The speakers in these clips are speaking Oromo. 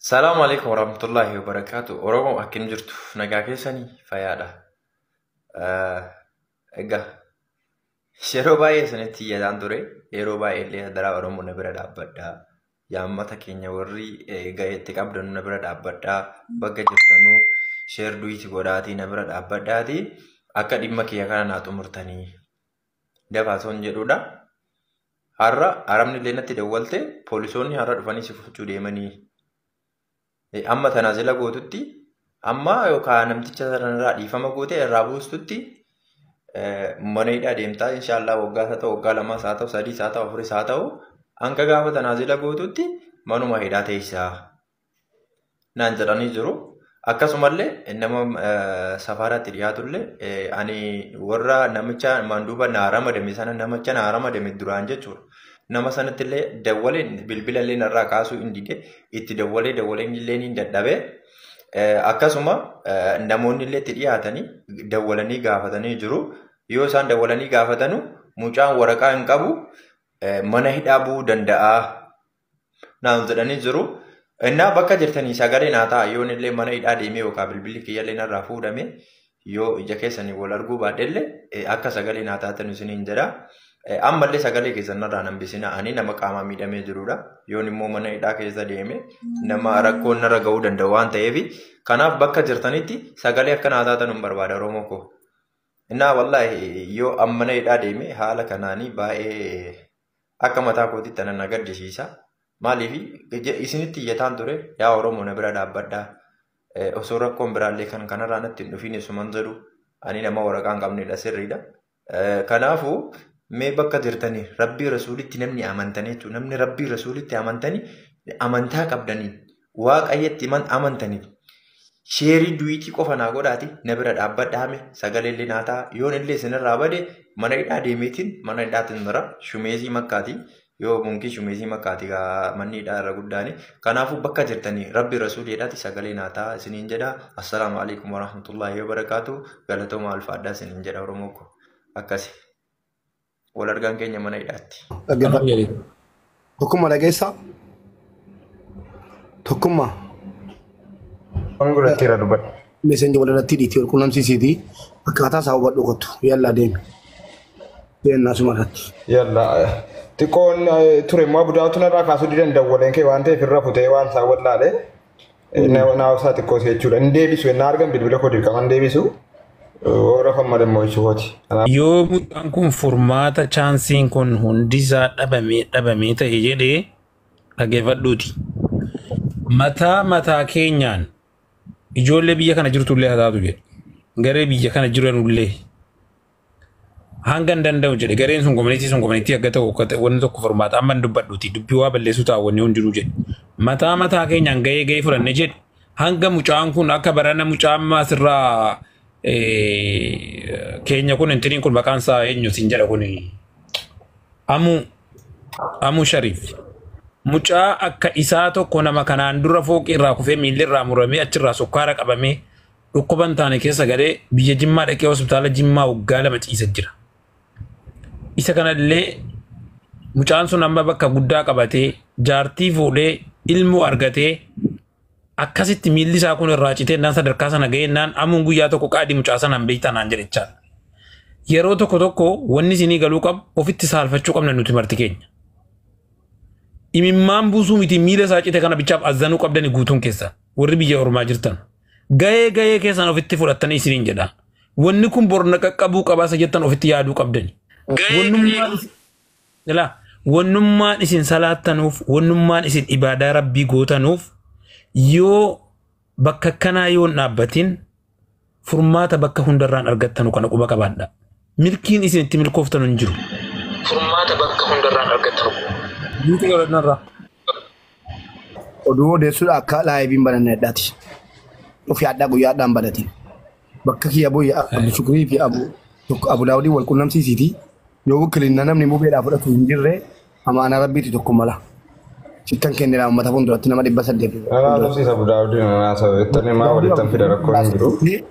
Salaamu alaikum warahmatullahi wabarakatuh. Oromoo, akkam jirtu? Nagaa keessanii, fayyaadha. Egaa yeroo baay'ee isinitti iyyataan ture. Yeroo baay'ee illee daraa Oromoo na bira dhaabbadhaa. Yaammata keenya warri ga'eetti qabdan na bira dhaabbadhaa. Bakka jirtanuu share, duet godhaatii na bira dhaabbadhaatii akka dhimma kiyya kana naa xumurtanii dafaatoon jedhudha. Har'a Arabni illee natti dawwalte, poolisoonni har'a dhufanii si fudhachuu deemanii. Amma tanaazila gootutti, amma yookaan namticha sanarraa dhiifama goote irraa buustutti mana hidhaa deemtaa. Inshaallah waggaa haa ta'u, waggaa 2s haa ta'u, 3s haa ta'u, 4s haa ta'u, hanga gaafa tanaazila gootutti manuma hidhaa teessaa naan jedhanii jiru. Akkasumallee nama safaaraatti dhiyaatullee ani warra namicha manduuba naa ramadame sana, namicha naa ramadame duraan jechuudha. Nama sanatti illee dawwaleen, bilbila illee narraa kaasuu hin dide. Itti dawwalee dawwalee illee ni dadhabee. Akkasuma namoonni illee itti dhiyaatanii dawwalanii gaafatanii jiru. Yoo isaan dawwalanii gaafatanu, mucaan waraqaa hin qabu, mana hidhaa bu'uu danda'a naan jedhanii jiru. Innaa bakka jirtanii sagalee naa ta'a. Yoon illee mana hidhaa deemee yookaan bilbilli kiyya illee narraa fuudhame, yoo ija keessanii wal arguu baadhellee, akka sagalee naa taatan isiniin jedha. Ammallee sagalee keessan narraa hambisina. Ani nama qaamaa miidhamee jirudha. Yoon immoo mana hidhaa keessa deeme nama rakkoon narra ga'uu danda'u waan ta'eef, kanaaf bakka jirtanitti sagalee akka naa taatan hin barbaada, Oromoo koo. Innaa wallaahi yoo amma mana hidhaa deeme haala kanaanii baay'ee akka mataa kootitti ana na gaddisiisa. Maaliif isinitti iyyataan ture, yaa Oromoo na bira dhaabbadhaa. Osoo rakkoon biraallee kan kanarraa natti hin dhufiin isuman jedhu, ani nama waraqaa hin qabnedha, sirriidha. Kanaafuu mee bakka jirtanii Rabbii Rasuulitti namni amantanii jechuudha. Namni Rabbii Rasuulitti amantanii, amantaa qabdanii, Waaqayyatti amantanii, share, duet qofa naa godhaati na bira dhaabbadhaame, sagalee illee naa ta'a. Yoon illee isinirraa bade mana hidhaa deemeetiin mana hidhaatiin bira shumeesii makkaati. Yoo munkii shumeesii makkaati manni hidhaa irra guddaani. Kanaafuu bakka jirtanii Rabbi Rasuuliidhaati sagalee naa ta'a isiniin jedha. Assalaamu alaikum warahmatullahi wabarakaatu. Galatooma, alfaadhaa isiniin jedha, Oromoo ko. Akkasi. Wal argaan keenya mana hidhaatti. Dhaggeeffadhu. Tokkummaa, dhageessaa? Tokkummaa. Waan godhatteera, dubbadhu. Messenger walirratti dhiitii wal quunnamsiisiiti. Akkaataa isaa hubadhu, kottu. Yallaa, deemi. Deemnaa suma irratti. Yalla, xiqqoon ture immoo budaatu narraa kaasuu didan, dawwaleen kee waan ta'eef irra futee waan isaa wallaale. Naaf isaa xiqqoo jechuudha. Hin deebisu, inni argan bilbila koo dirqama hin deebisu. Yoo rafan malee immoo jechuuti. Yoo mucaan kun furmaata chaansiin kun hundisaa dhabamee dhabamee ta'e jedhee, dhaggeeffadhuuti. Mataa mataa keenyaan ijoollee biyya kana jirtullee haa taatu jedhe. Garee biyya kana jiranullee hanga hin danda'u jedhe, gareen sun, community sun, community akka ta'u wanni tokko furmaata amma hin dubbadhuuti, dubbii waa balleessuu ta'a wanni hundinuu jedhe. Mataa mataa keenyaan gahee gahee fudhanne jedhe, hanga mucaan kun akka barana mucaan asirraa keenya kun, intiniin kun maqaan isaa eenyu siin jedha, kun Amuu Shariif. Mucaa akka isaa tokko nama kanaan dura fooqii irraa kufee miilli irraa muramee, achirraa sukkaara qabamee, dhukkuba hin taane keessa galee, biyya Jimmaa dhaqee hospitaala Jimmaa waggaa 2 ciisa jira. Isa kanallee mucaan sun amma bakka guddaa qabatee, jaartii fuudhee, ilmoo argatee, akkasitti miilli isaa kun irraa citee naan sadarkaa sana ga'ee naan amuun guyyaa tokko qaadii mucaa sanaan beektaa naan jedhechaa. Yeroo tokko tokko wanni isinii galuu qabu, ofitti saalfachuu qabna nuti marti keenya. Imimmaan buusuu miti, miila isaa cite kana bichaaf azzanuu qabdani guutuun keessa warri biyya ormaa jirtan. Gahee gahee keessan ofitti fudhattanii isiniin jedha. Wanni kun borna qaqqabuu qabaasa jettan ofitti yaaduu qabdani. Ilaa, wannummaan isin salaattanuuf, wannummaan isin ibaadaa Rabbii gootanuuf, yoo bakka akkanaa yoo hin dhaabbatin furmaata bakka hundarraan argattanu kana quba qabaadha. Milkiin isin itti milkooftanu hin jiru. Furmaata bakka hundarraan argattanu. Guutuu godhannarraa. Oduu odeessuudha akka liveiin bananne addaati. Ofii addaa guyyaa addaan banatin. Bakka kiyya bu'ee Abdu Shukrii fi Abu Daawudii wal quunnamsiisiiti. Yoo wakilinna namni mubeedhaa fudhatu hin jirre, amaanaa Rabbiiti tokko mala. Sittan kennina uummata fuulduratti, nama 800. Nanaa tufsiisa Budaawudiin nanaa sababni maa walittan fida, rakkoon hin jiru.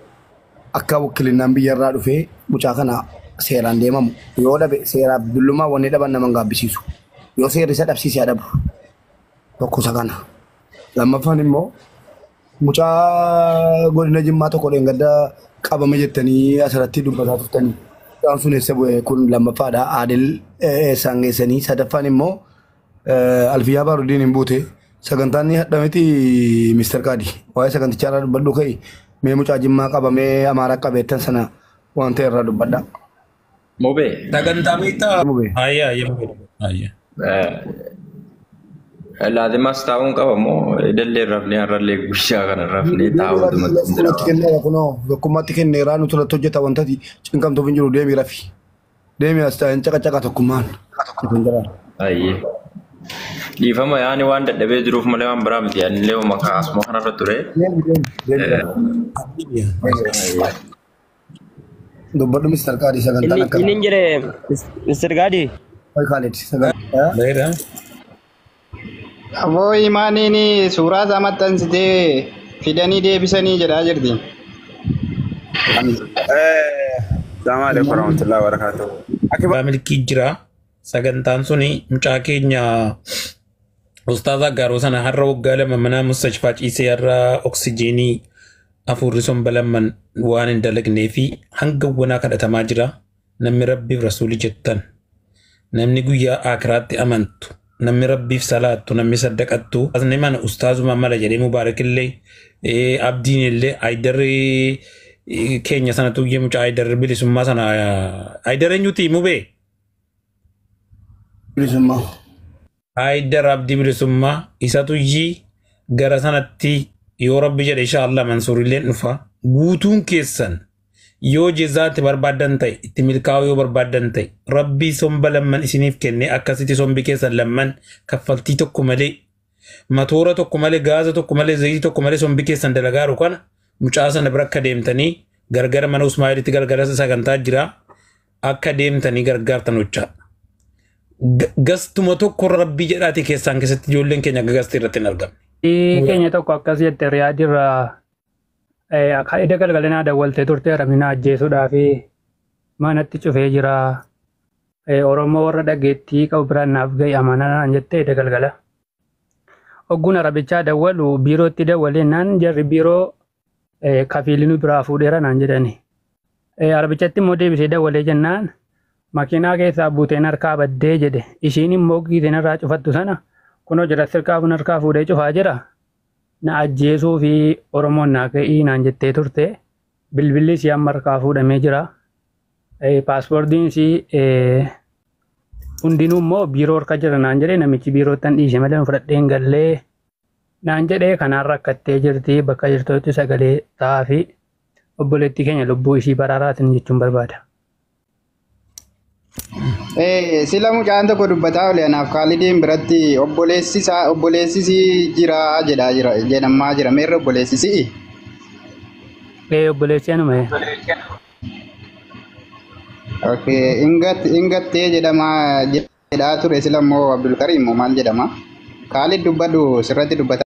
Akka wakkilinnaan biyyarraa dhufee mucaa kana seeraan deemamu yoo dhabe, seeraaf dullummaa wanni dhaban nama hin gaabbisiisu. Yoo seerri isa dhabsiise haa dhabu. Tokko isa kana. Lammaffaan immoo mucaa godina Jimmaa tokko dheengadda qabame jettanii asirratti dubbataa turtanii. Mucaan sun eessa bu'e kun lammaffaadha. Aadil eessaan geessanii. Sadaffaan immoo Alfiyyaa Baarudiin hin buute. Sagantaan ni hadhameti Mr. Qaadi. Waa'ee sagantichaa irraa dubbadhu ka'i. Mee mucaa Jimmaa qabamee Amaaraa qabeettan sana waan ta'e irraa dubbadha. Mubee. Sagantaa beektaa? Mubee. Ayyaa ayyaa mubee. Ayyaa. Laazimaas taa'uun qaba moo idellee rafnee har'allee guyyaa kana rafnee taa'uutumatti hin jira. Tokkummaatti kenneera kunoo tokkummaatti kenneera nuti irratti hojjeta wantati cinqamtuuf hin jiru deemi rafi. Deemi as taa'een caqa caqa tokkummaan. Ayyee. Dhiifama yaani waan dadhabee jiruuf malee waan biraa miti yaani illee maqaa asuma kanarra ture. Deemi deemi deemi rafi. Dubbadhu Mr. Qaadi sagantaan Inni akka. inni hin jedhe Mr. Gaadi. Oi Khalid sagantaa. Bareeda. Aboo imaaniin suuraa isaa maxxansitee fidanii deebisanii jedhaa jirti. Assalamu alaikum warahmatullahi wabarakatuh. Aki Milkii jira. Sagantaan suni mucaa keenya Ustaaza Aggaaroo sana har'a waggaa 2 mana mustashfaa ciisee har'a oksijiinii hafuurri somba lamman waan hin dalagnee fi hanga wanaa kadhatamaa jira. Namni Rabbiif Rasuuli jettan. Namni guyyaa akiraatti amantu. Namni Rabbiif salaattu. Namni saddaqattu. Asni mana ustaazuma mala jedhee Mubaarak illee Abdiin illee Ayidarri keenya sana tuyyee mucaa Ayidarri bilisummaa sana Ayidar eenyuti mubee? Bilisummaa. Ayidar Abdii bilisummaa isa tuyyii gara sanatti yoo Rabbi jedhe insha Allah Mansuurilleen dhufa. Guutuun keessan yoo jezaatti barbaaddan ta'e itti milkaa'uu yoo barbaaddan ta'e Rabbii somba lamman isiniif kenne akkasitti sombi keessan lamman kaffaltii tokko malee matoora tokko malee gaaza tokko malee zayitii tokko malee sombi keessan dalagaaru kana mucaa sana bira akka deemtanii gargara mana Usmaa'ilitti gargara sagantaa jira akka deemtanii gargaartan hojjaa. Gastuma tokko Rabbii jedhaati keessaan keessatti ijoolleen keenya akka gastii irratti hin argamne. Keenya tokko akkas jette Riyaad irraa ida galgalinaa dawwaltee turte Ramina ajjeesuudhaa fi manatti cufee jira. Oromoo warra dhageettii qabu biraan naaf gahi amanaa naan jette ida galgala. Ogguun Arabichaa dawwalu biirootti dawwalee naan jarri biiroo kafiilinu biraa fuudheera naan jedhani. Arabichatti immoo deebisee dawwalee jennaan makiinaa keessaa buuteen harkaa baddee jedhe. Ishiin immoo giiteen irraa cufattu sana kunoo jira sirkaa kun harkaa fuudhee cufaa jira. Na ajjeesuu fi Oromoon naa ka'ii naan jettee turte. Bilbilli ishii amma harkaa fuudhamee jira. Paaspoortiin ishii hundinuu immoo biiroo harka jira naan jedhee namichi biirootti dhiise malee fudhadhee hin gallee naan jedhee kanaan rakkattee jirti bakka jirtutti sagalee ta'aa fi obboleettii keenya lubbuu ishii baraaraatiin jechuun barbaada. Sila mucaan tokko dubbataa oole anaaf Kaalidiin biratti obboleessisaa obboleessisii jira jedhaa jira jedhamaa jira meerra obboleessisii. Obboleessi anuma. Okay, ingattee jedhamaa jedhaa ture sila immoo Abdulkariim moo maal jedhama? Kaalid dubbadhu sirratti dubbataa.